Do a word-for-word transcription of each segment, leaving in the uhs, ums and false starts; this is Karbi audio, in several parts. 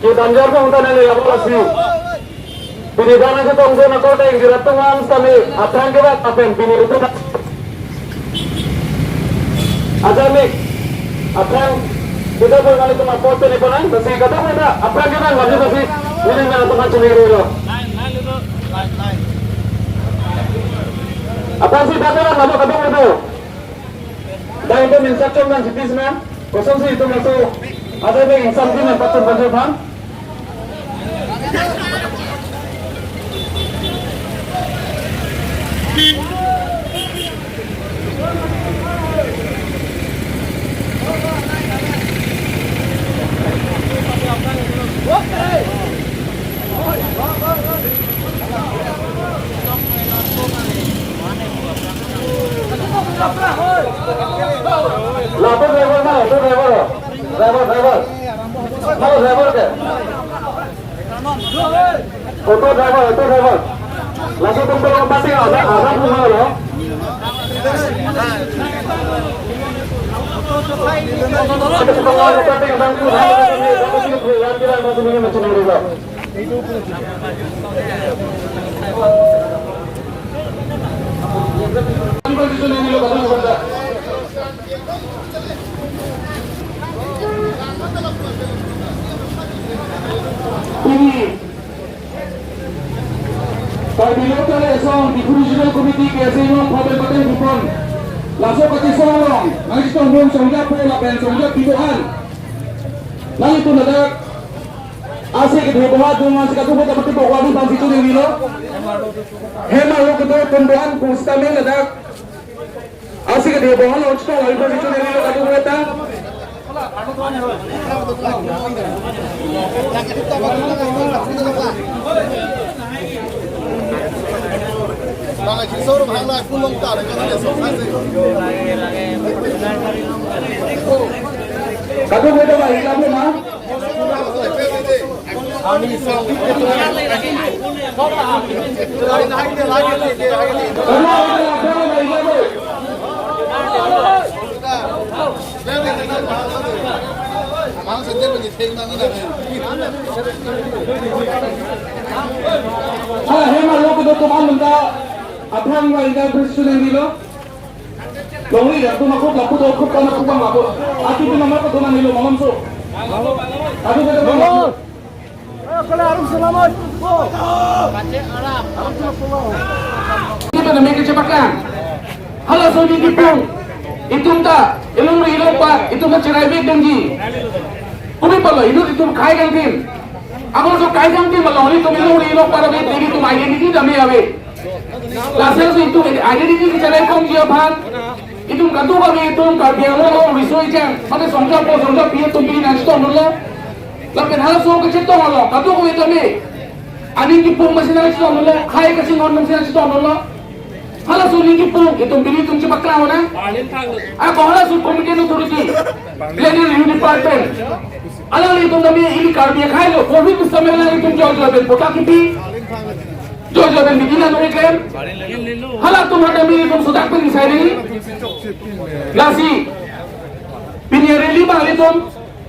Ki danjar pong tanai le abo lasi. Pini bang nangchetong so nakor ta ingjir atum an sitame aphrang kebat apen pini itum aja mek aphrang kita pun kali cuma foto ni pun, lasi kadokave ta aphrang kebat lasi, lasi ini nang atum an chini lo. Aphrang si dapat apa kadokave ta. Dak itum instruction nangchipi sinang, kosonsi itum laso aja mek instruction nangpatun pajok bang. La auto driver na, auto driver. Driver, driver. Mana driver ke? Auto driver, auto driver. Langsung tempel lompat ya, ada, ada bunga lo. Ada tukang lompat ya, bang, tuh, ada, ada, ada, ada, ada, ada, ada, ada, ada, ada, ada, ada, ada, Pini, Karbi Local Asong Diphu Regional Committee K S A non phapen paten kupon. Laso kachesong along, nangchetong bom songjap po lapen songjap pido an. Nanglitum ladak, asi kedhe boha dungan si kadokave ta mati boha dun bang situ dengilo. Hem arlo kedo tum do an pusitame ladak. Asi kedhe boha lo chito lagi bang situ dengilo kadokave ta. Kadokave ta bang, ikam ma. Hala, hem arlo kedo tum an menta aphrang wa inda bris sudah dilo. Longri ya, tum aku lapu do, aku kana kupang lapu. Ati pina mata tum an nilo malam so. Aku kata malam. Ayo, kala arum selamat. Kita na meke chepaklang. Halaso ningkipung. Itum ta, ilongri ilongpat, itum ta cherai bek dengji. Kopi apotlo, inut itum khei kangtin. Ako so khei kangtin ma longri itum ilongri ilongpat ave, dengji itum identity ta me ave. Lasi itum identity kecharaiponji aphan. Itum kadokave itum Karbi Anglong along riso ejang, mane songjap po songjap pi atum pini nangchetongdunlo. Lapen halaso kachetong along kadokave tame, aningkipung masi nangchetongdunlo, khei kachinghon masi nangchetongdunlo. Halaso ningkipung itum pini itum chepaklang nang. Ako halaso competent authority, planning review department, alanglitum tame ili Karbi akhei lo, covid pusitame alanglitum joi joi pen patta kipi, joi joi pen bidi nang nori klem. Halatum hadak pini itum sudak pen isai ni. Lasi pini rally bang ilitum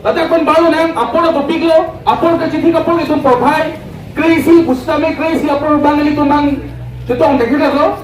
ladak pen baru nang apor apor piklo, apor kachithik apor itum porphai. Kre-isi pusitame kre-isi apor bang ilitum bang chetong tekir lo.